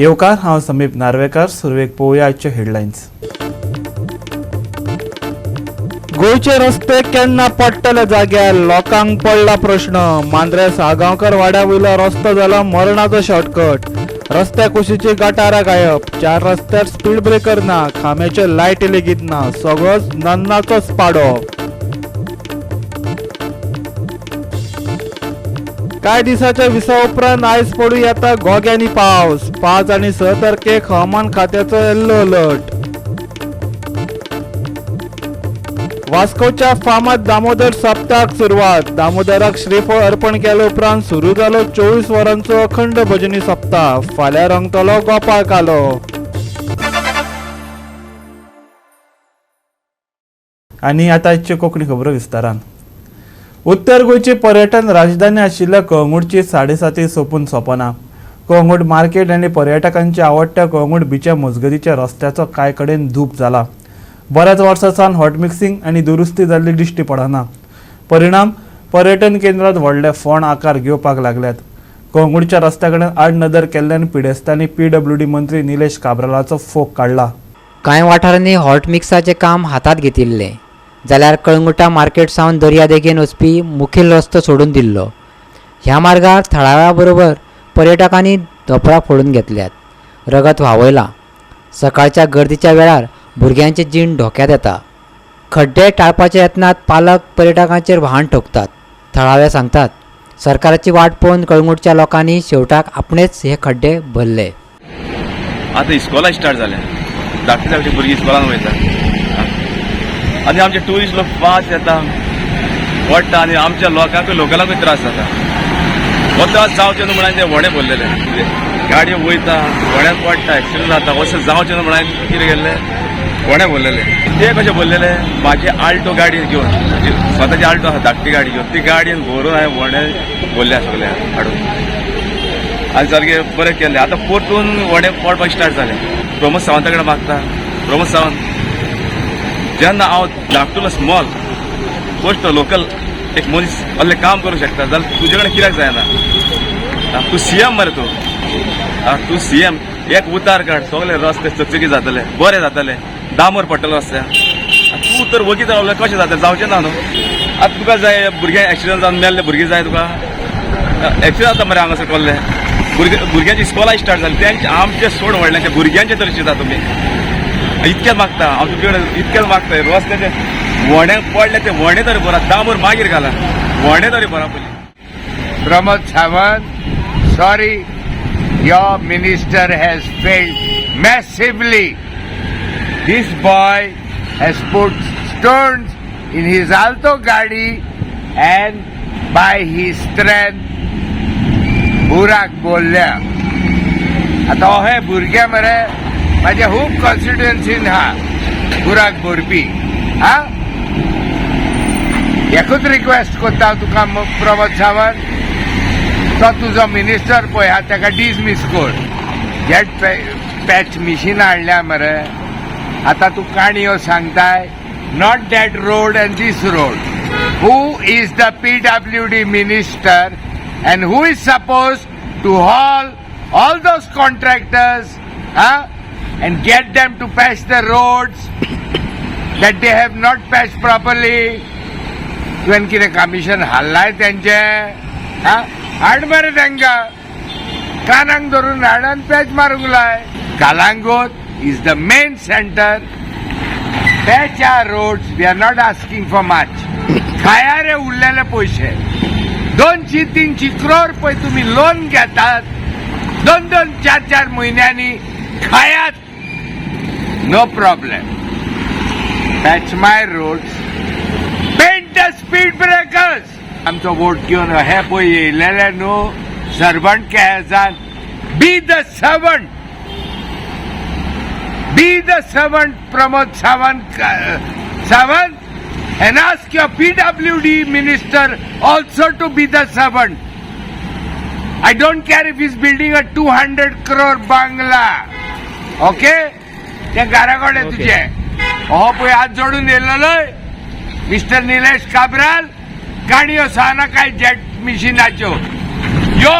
येवकार, हांव समीप नार्वेकर. सुरवेक पळोवया आजच्यो हेडलायन्स. गोंयचे रस्ते केन्ना पडटले जाग्यार, लोकांक पडला प्रश्न. मांद्रे साळगांवकर वाड्या वयलो रस्तो जाला मरणाचो शॉर्टकट. रस्त्या कुशीची गटारां गायब, चार रस्त्यार स्पीड ब्रेकर ना, खांब्याच्यो लायटी लेगीत ना, सगळोच नन्नाचोच पाडो. कांय दिसाच्या विसा उपरांत आयज पडूं येता घोग्यांनी पावस. 5 आनी 6 तारखेक हवामान खात्याचो येल्लो अलर्ट. वास्कोच्या फामाद दामोदर सप्ताक सुरवात. दामोदराक श्रीफळ अर्पण केले उपरांत सुरू जालो 24 वरांचो अखंड भजनी सप्ताह. फाल्यां रंगतलो गोपाळ कालो. आनी आतां आजच्यो कोंकणी खबरो विस्तारान. उत्तर गोंयची पर्यटन राजधानी आशिल्ल्या कळंगूटची साडेसाती सोंपून सोंपना. कळंगूट मार्केट आनी पर्यटकांच्या आवडट्या कळंगूट बिच्या मजगतीच्या रस्त्याचो कांय कडेन धूप जाला. बऱ्याच वर्सां सावन हॉट मिक्सिंग आनी दुरुस्ती जाल्ली दिश्टी पडना. परिणाम, पर्यटन केंद्रात व्हडले फोंड आकार घेवपाक लागल्यात. कळंगूटच्या रस्त्या कडेन आडनदर केल्ल्यान पिडेस्तांनी पीडब्ल्यूडी मंत्री निलेश काब्रालाचो फोग काडला. कांय वाठारांनी हॉट मिक्साचें काम हातांत घेतिल्लें जाल्यार कळंगुटा मार्केट सावन दर्या देगेन वचपी मुखेल रस्तो सोडून दिल्लो. ह्या मार्गार थळाव्या बरोबर पर्यटकांनी धोपरां फोडून घेतल्यात, रगत व्हांवयलां. सकाळच्या गर्दीच्या वेळार भुरग्यांची जीण धोक्यांत येता. खड्डे टाळपाच्या यत्नांत पालक पर्यटकांचेर वाहन ठोकतात. थळावे सांगतात, सरकाराची वाट पळोवन कळंगूटच्या लोकांनी शेवटाक आपणेच हे खड्डे भरले. आतां इस्कोलां स्टार्ट जाल्या, धाकटी धाकटी भुरगीं इस्कोलान वयता आनी आमचे ट्युरिस्ट लोक फास्ट येता, पडटा आनी आमच्या लोकांकूय, लोकलांकूय त्रास जाता. हो त्रास जावचे न्हू म्हणून ते व्हडें भरलेले. गाडयो वयता, व्हड्यान पडटा, एक्सिडंट जाता. अशें जावचें न्हू म्हणून कितें केल्लें, व्हडें भरलेले. ते कशें भरलेले? म्हाजी आल्टो गाडी घेवन, म्हजी स्वताची आल्टो आसा, धाकटी गाडी घेवन, ती गाडयेन भरून हांवें व्हडें भरल्या सगळें हाडून आनी सारकें बरें केल्लें. आतां परतून व्हडें पडपाक स्टार्ट जालें. प्रमोद सावंता कडेन मागता. प्रमोद सावंत, जेन्ना हांव धाकटुलो स्मॉल पोस्ट लोकल एक मनीस असलें काम करूंक शकता जाल्यार तुजे कडेन कित्याक जायना? तूं सीएम मरे तूं. तूं सीएम, एक उतार काड, सगळे रस्ते चकचकी जातले, बरे जातले, डांबर पडटलो रस्त्यार. तूं तर वगीत रावले, कशें जातलें? जावचें ना न्हू. आतां तुका जाय भुरगे एक्सिडंट जावन मेल्ले भुरगे जाय तुका? एक्सिडंट जाता मरे हांगासर कोल्ले. भुरगे, भुरग्यांची इस्कोलां स्टार्ट जाली, तेंचे आमचे सोड, व्हडल्यांचे, भुरग्यांचे तरी चिंता तुमी. इतकेंच मागता हांव तुमचे कडेन, इतकेंच मागता. रस्त्याचे व्हडें पडले ते व्हडें तरी भरा, डांबर मागीर घाला, व्हडें तरी भरा पयलीं. Pramod Sawant, sorry, your minister has failed massively. This boy has put stones in his Alto gadi and by his strength बुराक बोलल्या. आतां हे भुरगे मरे म्हाज्या खूब कॉन्स्टिट्युएन्सीन हा बुराक भरपी. हा, एकूच रिक्वेस्ट करता तुका प्रमोद सावंत, तो तुजो मिनिस्टर पळय हा, ताका डिसमीस कर. जेट पॅच मिशिनां हाडल्या मरे. आतां तूं काणयो सांगताय, not that road and this road. Who is the PWD minister and who is suppose to haul all those contractors and get them to patch the roads that they have not patched properly? तुवें कितें commission हाडलाय तेंचें? हा, हाड मरे तांकां, कानाक धरून हाड आनी पॅच मारूंक लाय. Calangute is the main centre. Patch our roads. We are not asking for much. खाया रे उरलेले पयशे. 200-300 क्रोर पळय तुमी लोन घेतात, दोन दोन चार चार म्हयन्यांनी खायात, no problem. Patch my roads, paint the speed breakers. आमचो वोट घेवन हे पळय येयलेले न्हू servant केजान. Be the servant, be the servant, Pramod Sawant, and ask your PWD minister also to be the servant. I don't care if he's building a 200 crore bangla. Okay? ते घराकडे तुझे हो पळय हात जोडून येयलेलो मिस्टर निलेश काब्राल, काणयो सांगना काय जेट मिशिनाच्यो. यो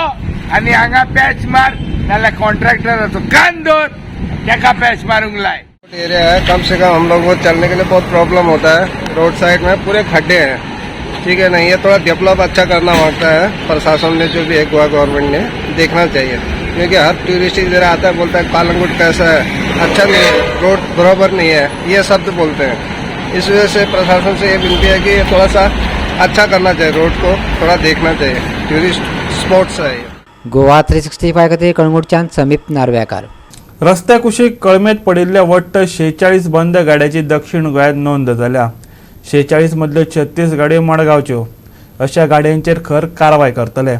आनी हांगा पॅच मार. नाल्यार कॉन्ट्रॅक्टराचो कान धर, तेका पॅच मारूंक लाय. एरिया है, कम से कम हम लोग को चलने के लिए बहुत प्रॉब्लम होता है. रोड साइड में पूरे खड्डे हैं, ठीक है नहीं? ये थोड़ा डेवलप अच्छा करना मांगता है प्रशासन ने, जो भी है गोवा गवर्नमेंट ने देखना चाहिए, क्योंकि हर टूरिस्ट इधर आता है, बोलता है कालंगुट कैसा है, अच्छा नहीं है, रोड बराबर नहीं है, ये शब्द बोलते हैं. इस वजह से प्रशासन से ये विनती है कि ये थोड़ा सा अच्छा करना चाहिए, रोड को थोड़ा देखना चाहिए. टूरिस्ट स्पॉट्स है ये. गोवा 365 खातीर कळंगूटच्यान समीप नार्व्याकार. रस्त्या कुशीक कळमेत पडिल्ल्या वट्ट 46 बंद गाड्याची दक्षिण गोंयांत नोंद जाल्या. 46 मदल्यो 36 गाडयो मडगांवच्यो. अशा गाडयांचेर खर कारवाय करतले.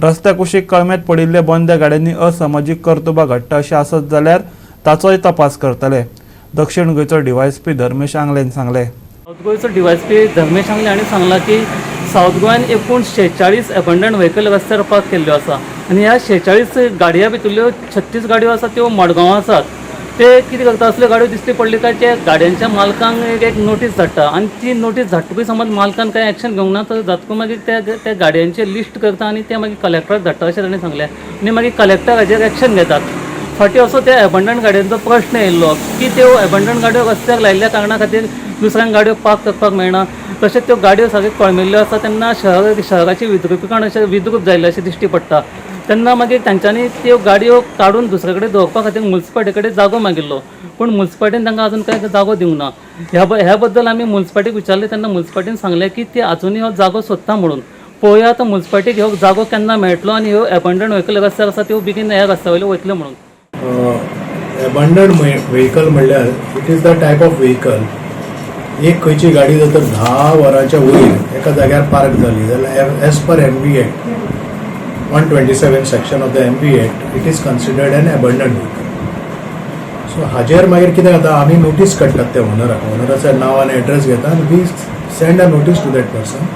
रस्त्या कुशीक कळमेत पडिल्ल्या बंद गाड्यांनी असमाजीक कर्तुबां घडटा अशें आसत जाल्यार ताचोय तपास करतले, दक्षिण गोंयचो डीवायएसपी धर्मेश आंगलेन सांगलें. सावथ गोंयचो डीवायएसपी धर्मेश आंगले हांणी सांगलां की सावथ गोंयान एकूण 46 एबंडन व्हेकल रस्त्यार पार्क केल्ल्यो आसा आनी ह्या 46 गाडयां भितरल्यो 36 गाडयो आसा त्यो मडगांवां आसात. ते कितें करता, असल्यो गाडयो दिश्टी पडल्यो काय ते गाडयांच्या मालकांक एक एक नोटीस धाडटा आनी ती नोटीस धाडटकूय समज मालकान कांय एक्शन घेवंक ना तर जातकूच मागीर त्या त्या गाडयांचें लिस्ट करता आनी ते मागीर कलेक्टराक धाडटा अशें ताणें सांगलें आनी मागीर कलेक्टर हाजेर एक्शन घेतात. फाटीं असो त्या एबंडन गाडयांचो प्रश्न येयल्लो की त्यो एबंडन गाडयो रस्त्यार लायिल्ल्या कारणा खातीर दुसऱ्यांक गाडयो पार्क करपाक मेळना, तशेंच त्यो गाडयो सारक्यो कळमेल्ल्यो आसा तेन्ना शहराचें विद्रुपीकरण अशें विद्रूप जाल्लें अशें दिश्टी पडटा. तेन्ना मागीर तांच्यांनी त्यो गाडयो काडून दुसरे कडेन दवरपा खातीर मुन्सिपाल्टी कडेन जागो मागिल्लो, पूण मुन्सिपाल्टीन तांकां अजून कांय जागो दिवंक ना. ह्या बद्दल आमी मुन्सिपाल्टीक विचारलें तेन्ना मुन्सिपाल्टीन सांगलें की ते अजुनूय हो जागो सोदता म्हणून. पळोवया आतां मुन्सिपाल्टीक हो जागो केन्ना मेळटलो आनी ह्यो एबंडन व्हेकल रस्त्यार आसा त्यो बेगीन ह्या रस्त्या वयल्यो वयतल्यो म्हणून. एबंडन व्हेकल म्हणल्यार it is the type of vehicle, एक खंयची गाडी जर तर 10 वरांच्या वयर एका जाग्यार पार्क जाली जाल्यार as per MV Act, 127 section of the MV Act, it is considered an abandoned vehicle. So हाजेर मागीर कितें जाता, आमी नोटीस काडटात त्या ओनराक, ओनराचें नांव आनी एड्रेस घेता आनी we send a notice to that person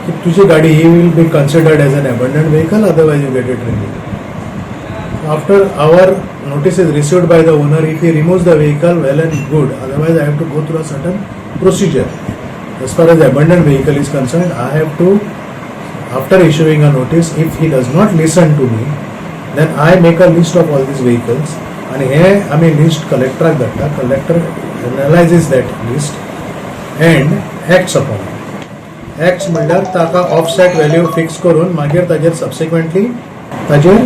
की तुजी गाडी ही will be considered as an abandoned vehicle, otherwise you get it remove. After our notice is received by the owner, if he removes the vehicle, well and good. Otherwise, I have to go through a certain procedure. As far as abandoned vehicle is concerned, I have to, after issuing a notice, if he does not listen to me, then I make a list of all these vehicles आणि हे आमी list कलेक्टराक धाडटा. Collector analyses that list and acts upon. Acts म्हणल्यार ताका offset value fix करून मागीर ताजेर subsequently ताजेर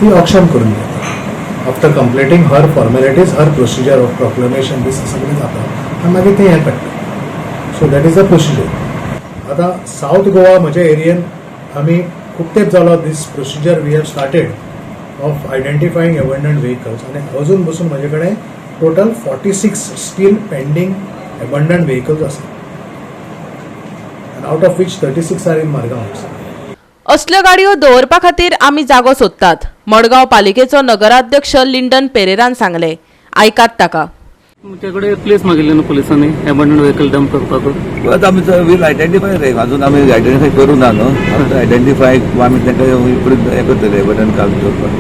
ती ऑक्शन करून घेता, after completing her formalities, her procedure of proclamation बी सगळें जाता आनी मागीर तें हें काडटा. So that is the procedure. आतां सावथ गोवा म्हज्या एरियेन आमी खूब तेंप जालो this procedure we have started of identifying abandoned vehicles आनी अजून बसून म्हजे कडेन total 46 still pending abandoned vehicles आसा, out of which 36 are in Margao. असल्यो गाडयो दवरपा खातीर आमी जागो सोदतात, मडगांव पालिकेचो नगराध्यक्ष लिंडन पेरेरान सांगले. आयकात ताका. तुमचे कडेन प्लेस मागिल्ली न्हू पुलिसांनी एबंडन व्हेकल डंप करपाक? आतां आमी वील आयडेंटिफाय रे, अजून आमी आयडेंटिफाय करूं ना न्हू. आफ्टर आयडेंटिफाय आमी तांकां हें करतले, बटन काडून दवरपाक.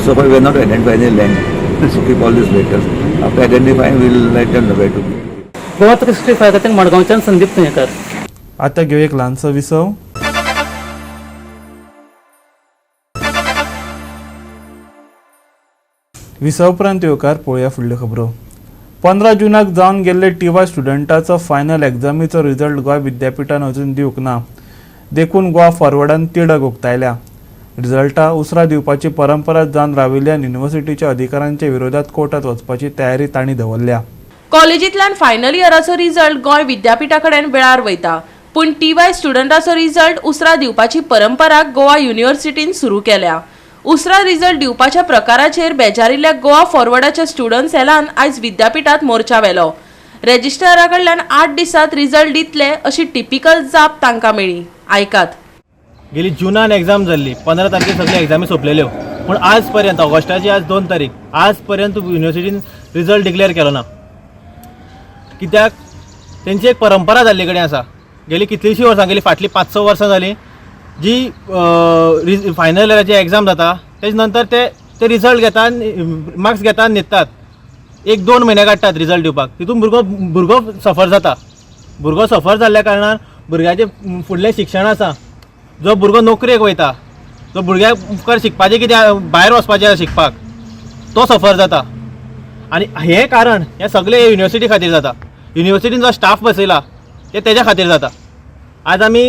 So far we not identify any land to keep all these vehicles. After identifying, we'll let them know where to be. Goa 365 खातीर मडगांवच्यान संदीप तुयेंकार. आता घेऊ एक ल्हानसो विसव. विसव उपरांत येवकार. पळोवया फुडल्यो खबरो. 15 जुनाक जावन गेल्ले टीवाय स्टुडंटाचो फायनल एग्जामीचो रिजल्ट गोंय विद्यापिठान अजून दिवंक ना, देखून गोवा फॉरवर्डान तिडक उक्तायल्या. रिजल्टां उसरां दिवपाची परंपरा जावन राविल्ल्यान युनिव्हर्सिटीच्या अधिकाऱ्यांच्या विरोधात कोर्टात वचपाची तयारी तांणी दवरल्या. कॉलेजींतल्यान फायनल इयराचो रिजल्ट गोंय विद्यापिठा कडेन वेळार वयता, पूण टीवाय स्टुडंटाचो रिजल्ट उसरां दिवपाची परंपरा गोवा युनिव्हर्सिटीन सुरू केल्या. उसरां रिजल्ट दिवपाच्या प्रकाराचेर बेजारिल्ल्या गोवा फॉरवर्डाच्या स्टुडंट सेलान आयज विद्यापिठात मोर्चा व्हेलो. रेजिस्ट्रारा कडल्यान 8 दिसात रिजल्ट दितले अशी टिपिकल जाप तांकां मेळ्ळी. आयकात. गेली जुनान एग्जाम जाल्ली, 15 तारखेर सगळ्यो एग्जामी सोंपलेल्यो, पूण आज पर्यंत, ऑगस्टाची आज 2 तारीख, आज पर्यंत युनिवर्सिटीन रिजल्ट डिक्लेअर केलो ना. कित्याक? तेंची एक परंपरा जाल्ली कडेन आसा गेली कितलींशीं वर्सां, गेली फाटलीं 5-6 वर्सां जालीं, जी फायनल इयराची एग्जाम जाता तेज नंतर ते ते रिजल्ट घेता, मार्क्स घेता आनी न्हिदतात. एक दोन म्हयने काडटात रिजल्ट दिवपाक. तितून भुरगो सफर जाता. भुरगो सफर जाल्ल्या कारणान भुरग्याचें फुडलें शिक्षण आसा, जो भुरगो नोकरेक वयता. जो भुरग्याक मुखार शिकपाचें कितें भायर वचपाचें आसा शिकपाक तो सफर जाता. आनी हें कारण हें सगळें युनिवर्सिटी खातीर जाता. युनिवर्सिटीन जो स्टाफ बसयला ते तेज्या खातीर जाता. आज आमी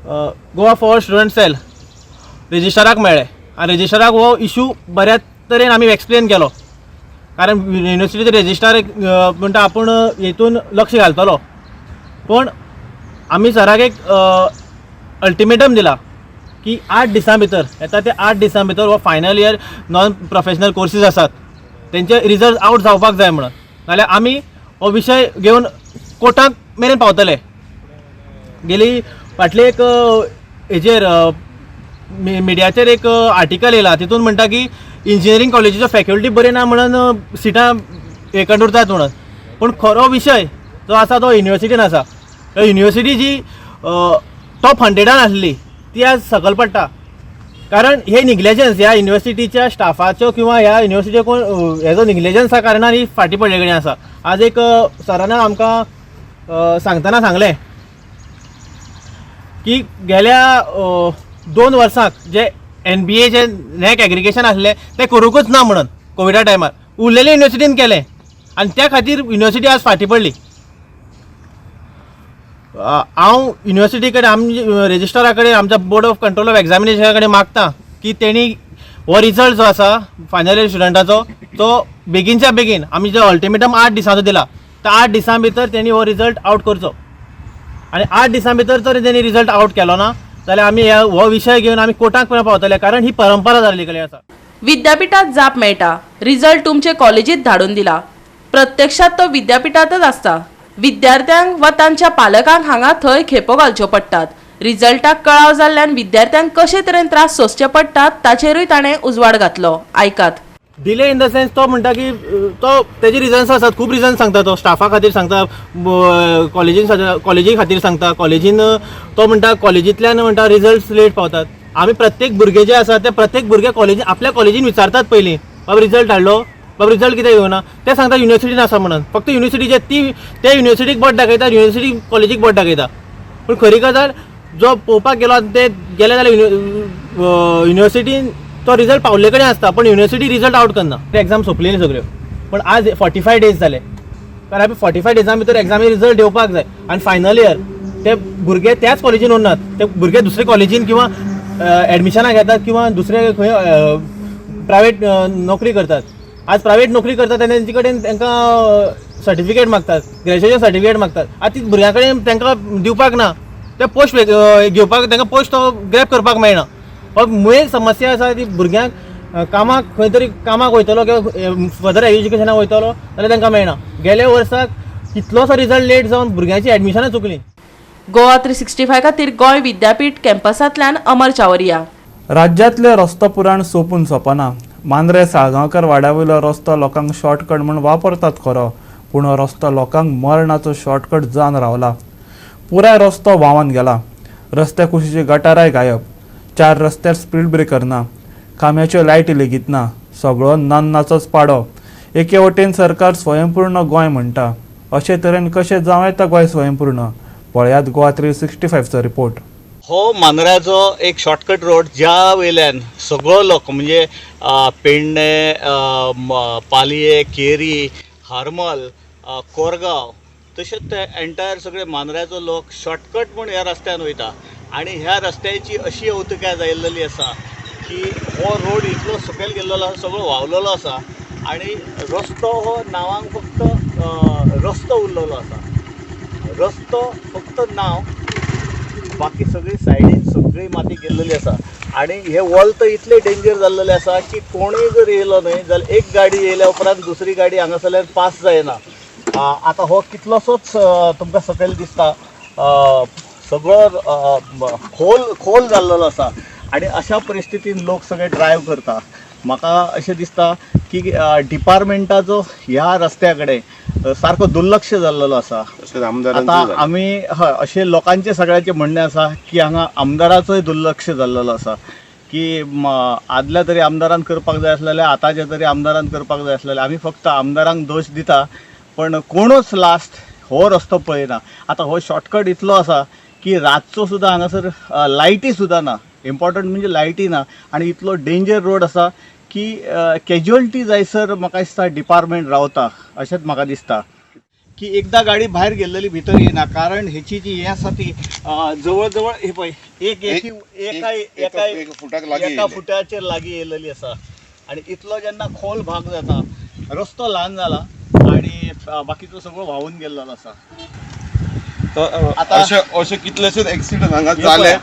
गोवा फॉरवर्ड स्टुडंट सेल रजिस्ट्राराक मेळ्ळे आनी रजिस्ट्राराक हो इशू बऱ्या तरेन आमी एक्सप्लेन केलो, कारण युनिवर्सिटीचो रजिस्ट्रार म्हणटा आपूण हेतून लक्ष घालतलो, पूण आमी सराक एक अल्टिमेटम दिला की 8 दिसां भितर येता ते 8 दिसां भितर हो final year non professional courses आसात तेंचे रिजल्ट आवट जावपाक जाय म्हणून, नाल्यार आमी हो विशय घेवन कोर्टाक मेरेन पावतले. गेली फाटले एक हेजेर मिडियाचेर एक आर्टिकल येयला, तितून म्हणटा की इंजिनियरींग कॉलेजीचो फॅकल्टी बरी ना म्हणून सिटां वेकंट उरतात म्हणून, पूण खरो विशय जो आसा तो युनिवर्सिटीन आसा. युनिवर्सिटी जी टॉप 100 आसली ती आज सकयल पडटा, कारण हे निग्लेजन्स ह्या युनिवर्सिटीच्या स्टाफाचो किंवा ह्या युनिवर्सिटीचो कोण हेजो निग्लेजन्सा कारणान ही फाटीं पडले कडेन आसा. आज एक सरान आमकां सांगतना सांगलें की गेल्या 2 वर्सांक जे NBA जे नॅक एग्रिगेशन आसलें तें करूंकच ना म्हणून कोविडा टायमार उरलेले युनिवर्सिटीन केलें आनी त्या खातीर युनिवर्सिटी आज फाटीं पडली. हांव युनिवर्सिटी कडेन आमच्या रजिस्ट्रारा कडेन आमच्या बोर्ड ऑफ कंट्रोल ऑफ एग्जामिनेशना कडेन मागता की तेणी हो रिजल्ट जो आसा फायनल इयर स्टुडंटाचो तो बेगीनच्या बेगीन आमी जो अल्टिमेटम 8 दिसांचो दिला त्या 8 दिसां भितर तेणी हो रिजल्ट आवट करचो आनी 8 दिसां भितर जर तेणी रिजल्ट आवट केलो ना जाल्यार आमी हो विशय घेवन आमी कोर्टाक पर्यंत पावतले, कारण ही परंपरा जाल्ली कडेन आसा. विद्यापीठात जाप मेळटा, रिजल्ट तुमचे कॉलेजीत धाडून दिला, प्रत्यक्षात तो विद्यापीठातच आसता. विद्यार्थ्यांक वा तांच्या पालकांक हांगा थंय खेपो घालच्यो पडटात. रिजल्टाक कळाव जाल्ल्यान विद्यार्थ्यांक कशे तरेन त्रास सोंसचे पडटात ताचेरूय ताणें उजवाड घातलो. आयकात. डिले इन the sense तो म्हणटा की तो तेजे रिजन्स आसात, खूब रिजन्स सांगता तो, स्टाफा खातीर सांगता, कॉलेजीन कॉलेजी खातीर सांगता, कॉलेजीन तो म्हणटा कॉलेजींतल्यान म्हणटा रिजल्ट्स लेट पावतात. आमी प्रत्येक भुरगे जे आसा ते प्रत्येक भुरगे कॉलेजीन आपल्या कॉलेजीन विचारतात पयलीं, बाबा रिजल्ट हाडलो, बाबा रिजल्ट कित्याक येवना, ते सांगता युनिवर्सिटीन आसा म्हणून. फक्त युनिवर्सिटीचे ती ते युनिवर्सिटीक बोट दाखयता, युनिवर्सिटी कॉलेजीक बोट दाखयता, पूण खरी गजाल जो पळोवपाक गेलो ते गेले जाल्यार युनिवर्सिटीन तो रिजल्ट पावल्ले कडेन आसता, पण युनिवर्सिटी रिजल्ट आवट करना. एग्जाम सोंपली न्ही सगळ्यो, पण आज 45 डेज जाले, कारण आमी 45 डेजां भितर एग्जामी रिजल्ट येवपाक जाय. आनी फायनल इयर ते भुरगे त्याच कॉलेजीन उरनात, ते भुरगे दुसरे कॉलेजीन किंवा एडमिशनां घेतात किंवा दुसरे खंय प्रायवेट नोकरी करतात. आज प्रायवेट नोकरी करतात तेन्ना तेंचे कडेन तांकां सर्टिफिकेट मागतात, ग्रॅज्युएशन सर्टिफिकेट मागतात. आतां ती भुरग्यां कडेन तांकां दिवपाक ना, ते पोस्ट घेवपाक तांकां पोस्ट ग्रॅब करपाक मेळना. मेन समस्या आसा ती भुरग्यांक कामाक खंय तरी कामाक वयतलो किंवा फर्दर एज्युकेशनाक वयतलो जाल्यार तांकां मेळना. गेल्या वर्साक कितलोसो रिजल्ट लेट जावन भुरग्यांची एडमिशनां चुकलीं. गोवा 365 खातीर गोंय विद्यापीठ कॅम्पसांतल्यान अमर चावरिया. राज्यांतले रस्तो पुराण सोंपून सोंपना. मांद्रे साळगांवकर वाड्यावयलो रस्तो लोकांक शॉर्टकट म्हूण वापरतात खरो, पूण हो रस्तो लोकांक मरणाचो शॉर्टकट जावन रावला. पुराय रस्तो व्हांवन गेला, रस्त्या कुशीची गटाराय गायब, 4 रस्त्यार स्पीड ब्रेकर ना, खांब्याच्यो लायटी लेगीत ना, सगळो नन्नाचोच पाडो. एके वटेन सरकार स्वयंपूर्ण गोंय म्हणटा, अशे तरेन कशें जावं येता गोंय स्वयंपूर्ण? पळयात गोवा 365चो रिपोर्ट. हो मांद्र्याचो एक शॉर्टकट रोड ज्या वयल्यान सगळो लोक म्हणजे पेडणे, पालये, केरी, हरमल, कोरगांव तशेंच ते एंटायर सगळे मांद्र्याचो लोक शॉर्टकट म्हूण ह्या रस्त्यान वयता. आनी ह्या रस्त्याची अशी अवतिकाय जाल्लेली आसा की हो रोड इतलो सकयल गेल्लो आसा, सगळो व्हांवलेलो आसा आनी रस्तो हो नांवांक फक्त रस्तो उरलेलो आसा. रस्तो फक्त नांव, बाकी सगळी सायडीन सगळी माती गेल्लेली आसा. आनी हे वोल तर इतले डेंजर जाल्लेले आसा की कोणूय जर येयलो न्हय जाल्यार एक गाडी येयल्या उपरांत दुसरी गाडी हांगासरल्यान पास जायना. आतां हो कितलोसोच तुमकां सकयल दिसता सगळो खोल खोल जाल्लेलो आसा आनी अशा परिस्थितीन लोक सगळे ड्रायव करता. म्हाका अशें दिसता की डिपार्टमेंटाचो ह्या रस्त्या कडेन सारको दुर्लक्ष जाल्लेलो आसा. आतां आमी हय अशें लोकांचें सगळ्यांचें म्हणणें आसा की हांगा आमदाराचोय दुर्लक्ष जाल्लेलो आसा की आदल्या तरी आमदारान करपाक जाय आसलेलें, आतांच्या तरी आमदारान करपाक जाय आसलेलें. आमी फक्त आमदारांक दोश दिता पण कोणूच लास्ट हो रस्तो पळयना. आतां हो शॉर्टकट इतलो आसा की रातचो सुद्दां हांगासर लायटी सुद्दां ना इम्पॉर्टंट म्हणजे लायटी ना आनी इतलो डेंजर रोड आसा की कॅज्युअलिटी जायसर म्हाका दिसता डिपार्टमेंट रावता अशेंच म्हाका दिसता की एकदां गाडी भायर गेल्लेली भितर येना, कारण हेची जी हें आसा ती जवळ जवळ हे पळय एक एका एका एका फुटाचेर लागीं येयलेली आसा आनी इतलो जेन्ना खोल भाग जाता, रस्तो ल्हान जाला आनी बाकीचो सगळो व्हांवून गेल्लो आसा. आतां अशे कितलेशेच एक्सिडंट हांगा जाले.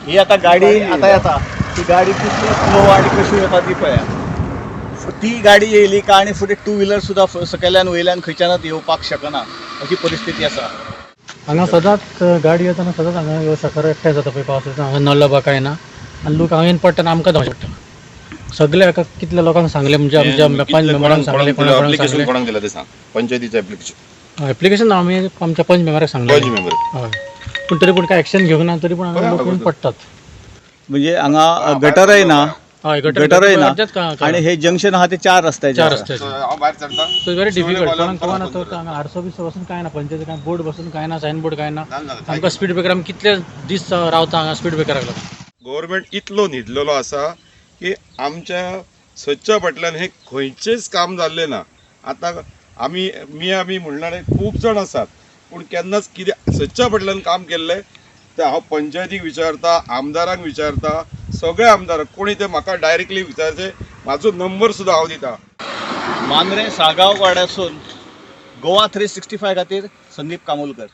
ही आतां गाडी आतां येता ती गाडी कितली स्लो आनी कशी वता ती पळया. ती गाडी येयली काय आनी फुडें टू व्हिलर सुद्दां सकयल्यान वयल्यान खंयच्यानच येवपाक शकना अशी परिस्थिती आसा. हांगा सदांच गाडी येताना सदांच हांगा ह्यो सकार एकठांय जाता पळय पावसाचो, हांगा नल्लो बा कांय ना आनी लोक हांगा येवन पडटा आमकां धांवचें पडटा. सगळे एका कितल्या लोकांक सांगलें, म्हणजे आमच्या पंच मेंबरांक सांगलें, एप्लिकेशन कोणाक दिलां तें सांग. पंचायतीचें एप्लिकेशन एप्लिकेशन आमी आमच्या पंच मेंबराक सांगलें, पंच मेंबर. हय, पूण तरी पूण कांय एक्शन घेवंक ना, तरी पूण हांगा लोक येवन पडटात. म्हणजे हांगा गटरय ना, गटरय ना आनी हे जंक्शन आहा ते चार रस्त्याचे, चार रस्त्याचे. So very difficult. कोणाक कळना तर हांगा आरसो बिरसो बसून कांय ना, पंचायती कांय बोर्ड बसून कांय ना, सायन बोर्ड कांय ना. आमकां स्पीड ब्रेकर आमी कितले दीस रावता हांगा स्पीड ब्रेकराक लागून. गव्हर्मेंट इतलो न्हिदलेलो आसा की आमच्या सदच्या फाटल्यान हें खंयचेंच काम जाल्लें ना. आतां आमी मी म्हणणारे खूब जाण आसात, पूण केन्नाच कितें सदच्या फाटल्यान काम केल्लें तें हांव पंचायतीक विचारता, आमदारांक विचारता, सगळ्या आमदारांक कोणी ते म्हाका डायरेक्टली विचारचें, म्हाजो नंबर सुद्दां हांव दिता. मांद्रें साळगांव वाड्यासून गोवा 365 खातीर संदीप कामोलकर.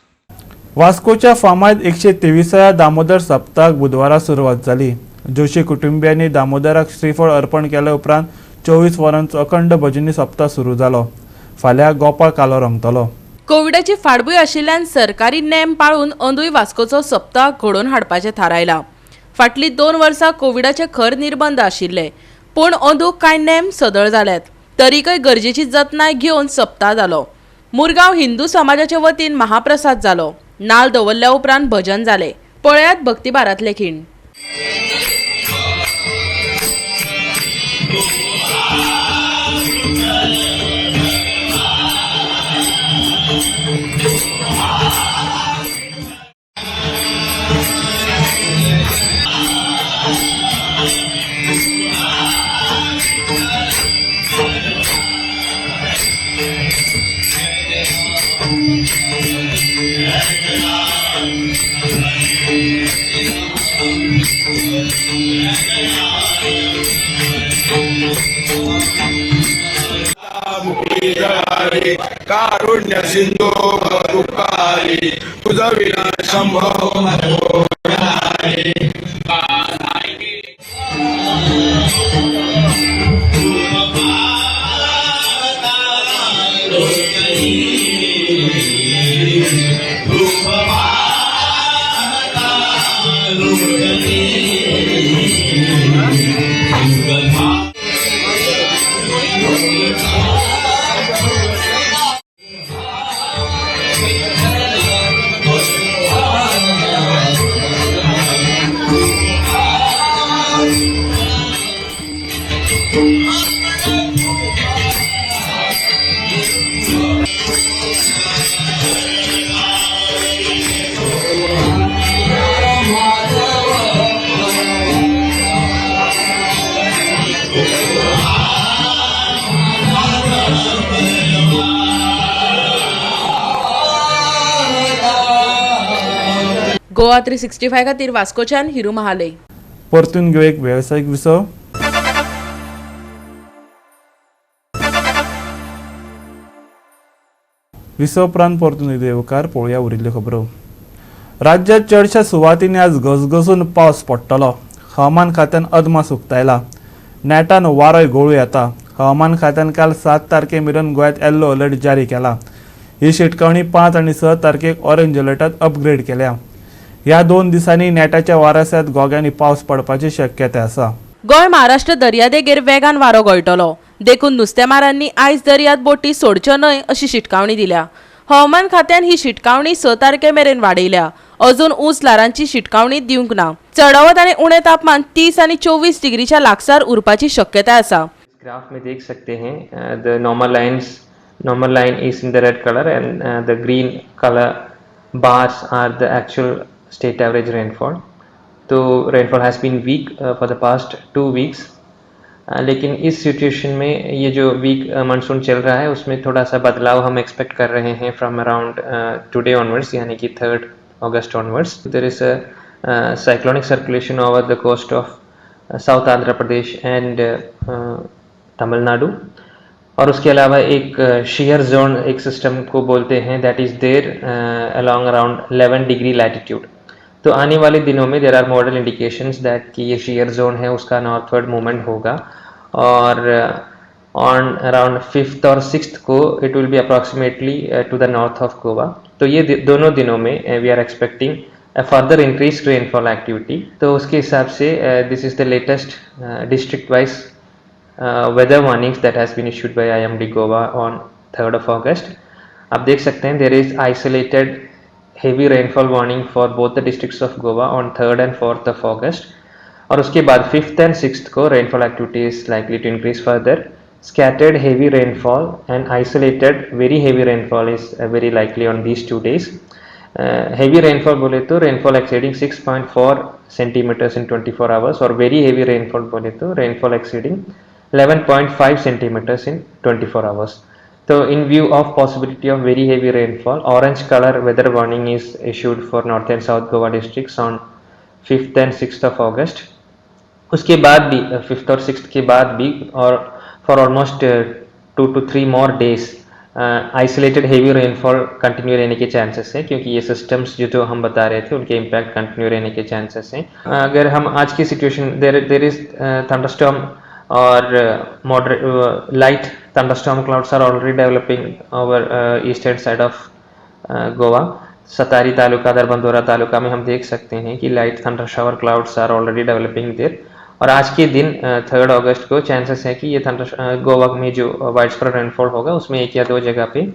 वास्कोच्या फामाद 123व्या दामोदर सप्ताक बुधवारा सुरवात जाली. जोशी कुटुंबियांनी दामोदराक श्रीफळ अर्पण केले उपरांत 24 वरांचो अखंड भजनी सप्ताह सुरू जालो. फाल्यां गोपाळ कालो रंगतलो. कोविडाची फाटभूंय आशिल्ल्यान सरकारी नेम पाळून अंदूय वास्कोचो सप्ताह घडोवन हाडपाचें थारायलां. फाटलीं 2 वर्सां कोविडाचे खर निर्बंध आशिल्ले, पूण अंदू कांय नेम सदळ जाल्यात, तरीकय गरजेची जतनाय घेवन सप्ताह जालो. मुरगांव हिंदू समाजाचे वतीन महाप्रसाद जालो. नाल दवरल्या उपरांत भजन जालें. पळयात भक्तिभारांतले खीण. कारुण्य सिंधु भवदुःखारी तुझ विना शंभो मनोहारी. गोवा 365 खातीर वास्कोच्यान हिरू महाले. परतून घेऊ एक वेवसायीक विसव. विसव उपरांत परतून येवकार पळोवया उरिल्ल्यो खबरो. राज्यात चडशा सुवातींनी आज घसघसून पावस पडटलो. हवामान खात्यान अदमास उक्तायला. नेटान वारोय गळू येता. हवामान खात्यान काल 7 तारखे मेरेन गोंयांत येल्लो अलर्ट जारी केला. ही शिटकावणी 5 आनी 6 तारखेक ऑरेंज अलर्टात अपग्रेड केल्या. ह्या 2 दिसांनी नेटाच्या वाऱ्या सयत गोग्यांनी पावस पडपाची शक्यताय आसा. गोंय महाराष्ट्र दर्यादेगेर वेगान वारो गळटलो, देखून नुस्तेमारांनी आयज दर्यात बोटी सोडच्यो न्हय अशी शिटकावणी दिल्या. हवामान खात्यान ही शिटकावणी 6 तारखे मेरेन वाडयल्या. अजून ऊंच ल्हारांची शिटकावणी दिवंक ना. चडावत आनी उणें तापमान 30 आनी 24 डिग्रीच्या लागसार उरपाची शक्यताय आसा. ग्राफ में देख सकते हैं the normal line is in the red color and the green color bars are the actual state average rainfall. तो rainfall has been weak for the past 2 weeks। लेकिन इस सिचुएशन में ये जो वीक मानसून चल रहा है, उसमें थोड़ा सा बदलाव हम एक्सपेक्ट कर रहे हैं फ्रॉम अराउंड टुडे ऑनवर्ड्स, यानी कि 3rd August onwards। There is a cyclonic circulation over the coast of South Andhra Pradesh and Tamil Nadu और उसके अलावा एक शियर जोन एक सिस्टम को बोलते हैं, that is there along around 11 degree latitude। तो आने वाले दिनों में there are model indications that कि ये शियर जोन है, उसका नॉर्थवर्ड मूवमेंट होगा और ऑन अराउंड फिफ्थ और सिक्स्थ को it will be approximately to the north of Goa। तो ये दोनों दिनों में we are expecting a further increase rainfall activity। तो उसके हिसाब से this is the latest district wise weather warnings that has been issued by IMD Goa on 3rd of August। आप देख सकते हैं, there is isolated heavy rainfall warning for both the districts of Goa on 3rd and 4th of August और उसके बाद fifth and sixth को rainfall activity is likely to increase further। Scattered heavy rainfall and isolated very heavy rainfall is very likely on these 2 days। Heavy rainfall बोले तो rainfall exceeding 6.4 centimeters in 24 hours Aur very heavy rainfall बोले तो rainfall exceeding 11.5 centimeters in 24 hours। So in view of possibility of very heavy rainfall, orange color weather warning is issued for North and South Goa districts on 5th and 6th of August। उसके बाद भी, fifth और sixth K बाद भी और for almost 2 to 3 more days isolated heavy rainfall continue रहने K chances हैं, क्योंकि ये सिस्टम्स जो जो हम बता रहे थे, उनके इम्पैक्ट कंटिन्यू रहने के चांसेस हैं। अगर हम आज की situation, there there is thunderstorm Aur moderate light thunderstorm clouds are already developing over eastern side of Goa। Sattari taluka, धरबंदोरा taluka में हम देख सकते हैं कि light thunder shower clouds are already developing there। और आज के दिन 3rd अगस्त को चांसेस है कि ये थंडर गोवा में जो वाइड स्प्रेड रेनफॉल होगा, उसमें एक या दो जगह पे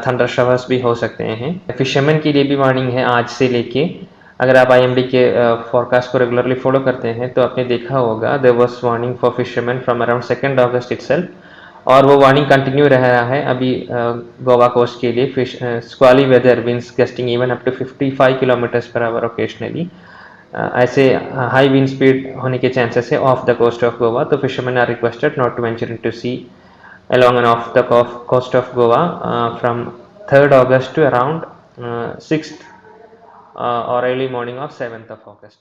थंडर शवर्स भी हो सकते हैं। फिशरमैन के लिए भी वार्निंग है आज से लेके। अगर आप आईएमडी के फोरकास्ट को रेगुलरली फॉलो करते हैं, तो आपने देखा होगा there was warning for fishermen from around 2nd August itself और वो वार्निंग कंटिन्यू रह रहा है अभी गोवा कोस्ट के लिए। Fish squally weather, winds gusting even up to 55 kilometers per hour occasionally, ऐसे हाई विंड स्पीड होने के चांसेस है off the coast of Goa। तो fishermen are requested not to venture into sea along and off the coast of Goa from 3rd August to around 6th or early morning of 7th of August.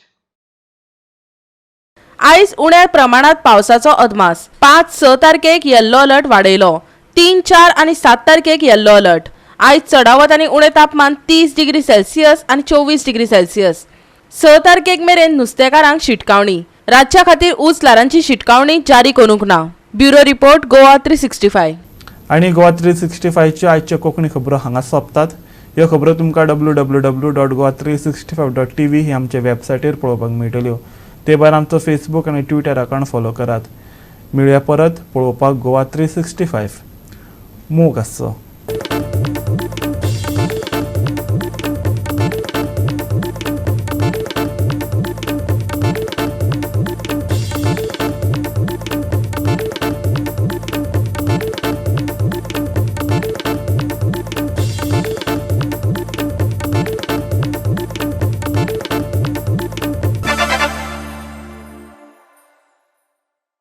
आयज उण्या प्रमाणात पावसाचो अदमास। 5, 6 तारखेक येल्लो alert वाडयलो। 3, 4 आनी 7 तारखेक येल्लो alert. आयज चडावत आनी उणें तापमान 30 डिग्री सेल्सियस आनी 24 डिग्री सेल्सियस। 6 तारखेक मेरेन नुस्तेकारांक शिटकावणी। राज्या खातीर ऊंच ल्हारांची शिटकावणी जारी करूंक ना। Bureau report, Goa 365। आनी गोवा 365च्यो आयच्यो कोंकणी खबरो हांगा सोंपतात। ह्यो खबरो तुमकां www.goa365.tv ही आमचे वेबसायटीर पळोवपाक मेळटल्यो। ते भायर आमचो फेसबूक आनी ट्विटर अकावंट फॉलो करात। मेळुया परत पळोवपाक गोवा 365। मोग आसचो।